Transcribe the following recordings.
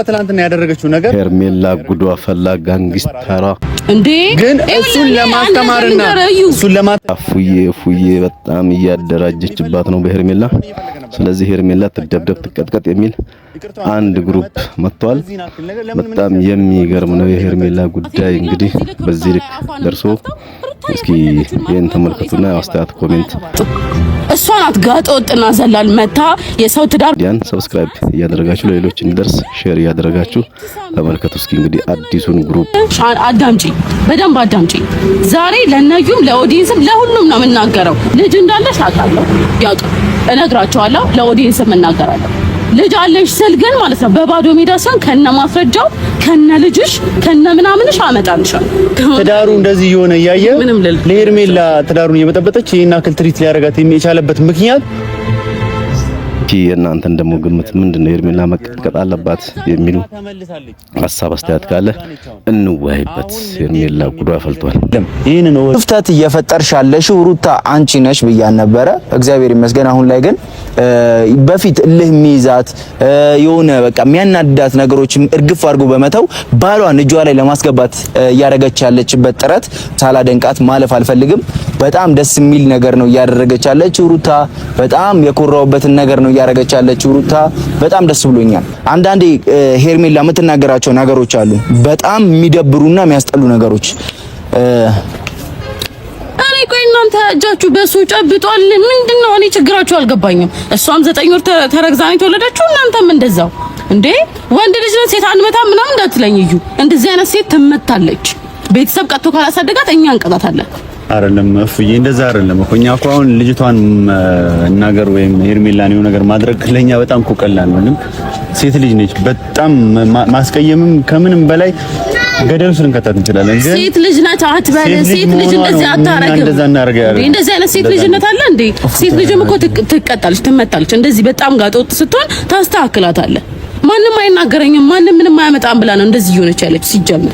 ትናንትና ያደረገችው ነገር ሄርሜላ ጉዷ ፈላ። Gangster ዋ እንዴ! ግን እሱን ለማስተማርና እሱን ለማ ፉዬ ፉዬ በጣም እያደራጀችባት ነው በሄርሜላ። ስለዚህ ሄርሜላ ትደብደብ ትቀጥቀጥ የሚል አንድ group መጥቷል። በጣም የሚገርም ነው የሄርሜላ ጉዳይ እንግዲህ በዚህ ልክ ደርሶ እስኪ ይህን ተመልከቱና አስተያየት comment እሷ ናት ጋጠ ወጥና ዘላል መታ የሰው ትዳር ያን subscribe እያደረጋችሁ ለሌሎች እንዲደርስ share እያደረጋችሁ ተመልከቱ። እስኪ እንግዲህ አዲሱን group አዳምጪ፣ በደንብ አዳምጪ። ዛሬ ለነዩም ለ audience ም ለሁሉም ነው የምናገረው። ልጅ እንዳለሽ አውቃለሁ፣ ያውቅ እነግራቸዋለሁ፣ ለ audience ም እናገራለሁ። ልጅ አለሽ ስል ግን ማለት ነው በባዶ ሜዳ ሲሆን ከነ ማስረጃው ከነ ልጅሽ ከነ ምናምንሽ አመጣልሻለሁ። ትዳሩ እንደዚህ እየሆነ እያየ ለሄርሜላ ትዳሩን እየበጠበጠች ይሄን አክል treat ሊያደርጋት የቻለበት ምክንያት የእናንተን ደግሞ ግምት ምንድነው? ሄርሜላ መቀጥቀጥ አለባት የሚሉ ሀሳብ አስተያየት ካለ እንወያይበት። ሄርሜላ ጉዷ ፈልቷል። ይህንን ክፍተት እየፈጠርሽ ያለሽው ሩታ አንቺ ነሽ ብያን ነበረ። እግዚአብሔር ይመስገን። አሁን ላይ ግን በፊት እልህ የሚይዛት የሆነ በቃ የሚያናድዳት ነገሮች እርግፍ አድርጎ በመተው ባሏን እጇ ላይ ለማስገባት እያደረገች ያለችበት ጥረት ሳላደንቃት ማለፍ አልፈልግም። በጣም ደስ የሚል ነገር ነው እያደረገች ያለችው ሩታ። በጣም የኮራውበትን ነገር ነው እያደረገች ያለችው ሩታ። በጣም ደስ ብሎኛል። አንዳንዴ ሄርሜላ የምትናገራቸው ነገሮች አሉ፣ በጣም የሚደብሩና የሚያስጠሉ ነገሮች። እኔ ቆይ እናንተ እጃችሁ በሱ ጨብጧል። ምንድነው? እኔ ችግራችሁ አልገባኝም። እሷም 9 ወር ተረግዛ ነው የተወለደችው፣ እናንተም እንደዛው። እንዴ ወንድ ልጅ ነው ሴት አንመታ ምናምን እንዳትለኝ እዩ። እንደዚህ አይነት ሴት ትመታለች። ቤተሰብ ቀጥቶ ካላሳደጋት እኛ እንቀጣታለን። አይደለም እፉዬ፣ እንደዛ አይደለም እኮ። እኛ እኮ አሁን ልጅቷን መናገር ወይም ሄርሜላን የሆነ ነገር ማድረግ ለኛ በጣም እኮ ቀላል ነው። ግን ሴት ልጅ ነች። በጣም ማስቀየምም ከምንም በላይ ገደል ውስጥ ልንከታት እንችላለን። ግን ሴት ልጅ ናት አትበል። ሴት ልጅ እንደዚህ አታረግም። እንደዛ እናደርጋለን። እንደዚህ አይነት ሴት ልጅነት አለ እንዴ? ሴት ልጅም እኮ ትቀጣለች፣ ትመታለች። እንደዚህ በጣም ጋጠወጥ ስትሆን ታስተካክላታለህ። ማንም አይናገረኝም፣ ማንም ምንም አያመጣም ብላ ነው እንደዚህ እየሆነች ያለች። ሲጀምር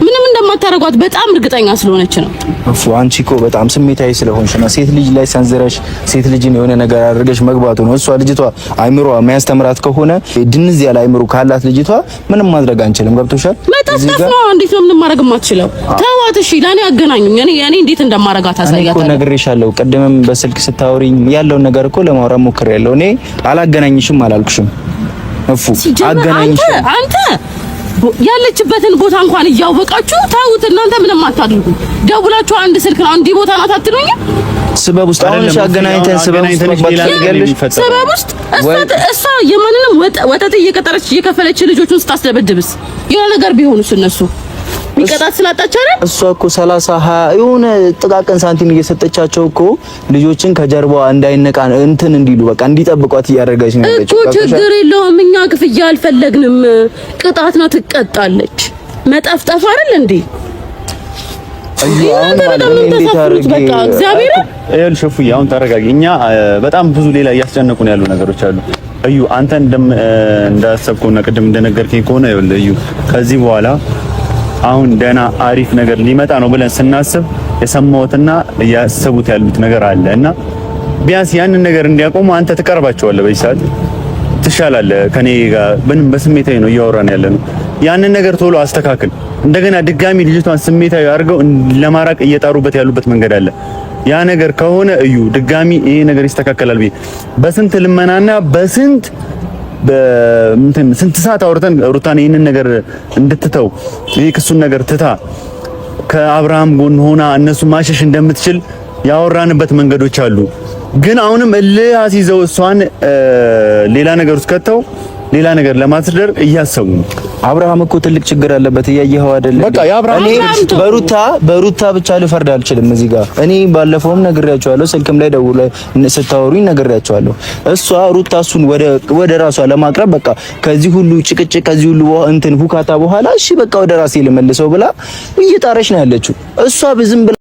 ምንም እንደማታረጓት በጣም እርግጠኛ ስለሆነች ነው። እፉ አንቺ እኮ በጣም ስሜታዊ ስለሆንሽ ነው። ሴት ልጅ ላይ ሰንዝረሽ ሴት ልጅን የሆነ ነገር አድርገሽ መግባቱ ነው። እሷ ልጅቷ አይምሮ የሚያስተምራት ከሆነ ድንዝ ያለ አይምሮ ካላት ልጅቷ ምንም ማድረግ አንችልም። ገብቶሻል? መጠፍጠፍ ነው። እንዴት ነው ምንም ማድረግ የማትችለው? ተዋት። እሺ ለኔ አገናኙኝ። እኔ እንዴት እንደማረጋት አሳያታለሁ። እኔ እኮ ነግሬሻለሁ። ቅድምም በስልክ ስታወሪኝ ያለውን ነገር እኮ ለማውራት ሞክሬያለሁ። እኔ አላገናኝሽም አላልኩሽም። እፉ አገናኝሽ አንተ ያለችበትን ቦታ እንኳን እያወቃችሁ ተውት። እናንተ ምንም አታድርጉ። ደውላችሁ አንድ ስልክ ነው እንዲህ ቦታ ናት አትሉኝም? ስበብ ውስጥ አሁን እሺ፣ አገናኝተን ስበብ ውስጥ መግባት ትፈልጊያለሽ? ስበብ ውስጥ እሷ የማንንም ወጠጥ እየቀጠረች እየከፈለች ልጆቹን ስታስደበድብስ የሆነ ነገር ቢሆኑስ እነሱ ሚቀጣት ስላጣች አይደል? እሷ እኮ 30 20 የሆነ ጥቃቅን ሳንቲም እየሰጠቻቸው እኮ ልጆችን ከጀርባዋ እንዳይነቃ እንትን እንዲሉ በቃ እንዲጠብቋት እያደረገች ነው ያለችው እኮ። ችግር የለውም እኛ ክፍያ አልፈለግንም። ቅጣት ነው፣ ትቀጣለች። መጠፍጠፍ አይደል እንዴ? አሁን ተረጋጊ። እኛ በጣም ብዙ ሌላ እያስጨነቁን ያሉ ነገሮች አሉ። እዩ አንተ እንዳሰብከውና ቅድም እንደነገርከኝ ከሆነ ይኸውልህ እዩ ከዚህ በኋላ አሁን ደህና አሪፍ ነገር ሊመጣ ነው ብለን ስናስብ የሰማሁትና እያሰቡት ያሉት ነገር አለ እና ቢያንስ ያንን ነገር እንዲያቆሙ አንተ ትቀርባቸዋለህ። በዚህ ሰዓት ትሻላለህ ከኔ ጋር ምንም በስሜታዊ ነው እያወራን ያለ ነው። ያንን ነገር ቶሎ አስተካክል። እንደገና ድጋሚ ልጅቷን ስሜታዊ አድርገው ለማራቅ እየጣሩበት ያሉበት መንገድ አለ። ያ ነገር ከሆነ እዩ ድጋሚ ይሄ ነገር ይስተካከላል ብዬ በስንት ልመናና በስንት በእንትን ስንት ሰዓት አውርተን ሩታን ይህንን ነገር እንድትተው ይሄ ክሱን ነገር ትታ ከአብርሃም ጎን ሆና እነሱ ማሸሽ እንደምትችል ያወራንበት መንገዶች አሉ። ግን አሁንም እልህ አስይዘው እሷን ሌላ ነገር ውስጥ ከተው ሌላ ነገር ለማስደር እያሰቡ ነው። አብርሃም እኮ ትልቅ ችግር አለበት፣ እያየኸው አይደለ? በቃ የአብርሃም እኔ በሩታ ብቻ ልፈርድ አልችልም እዚህ ጋር። እኔ ባለፈውም ነግሬያቸዋለሁ፣ ስልክም ላይ ደውለ ስታወሩኝ ነግሬያቸዋለሁ። እሷ ሩታ እሱን ወደ ራሷ ለማቅረብ በቃ ከዚህ ሁሉ ጭቅጭቅ ከዚህ ሁሉ እንትን ሁካታ በኋላ እሺ በቃ ወደ ራሴ ልመልሰው ብላ እየጣረች ነው ያለችው እሷ ዝም ብላ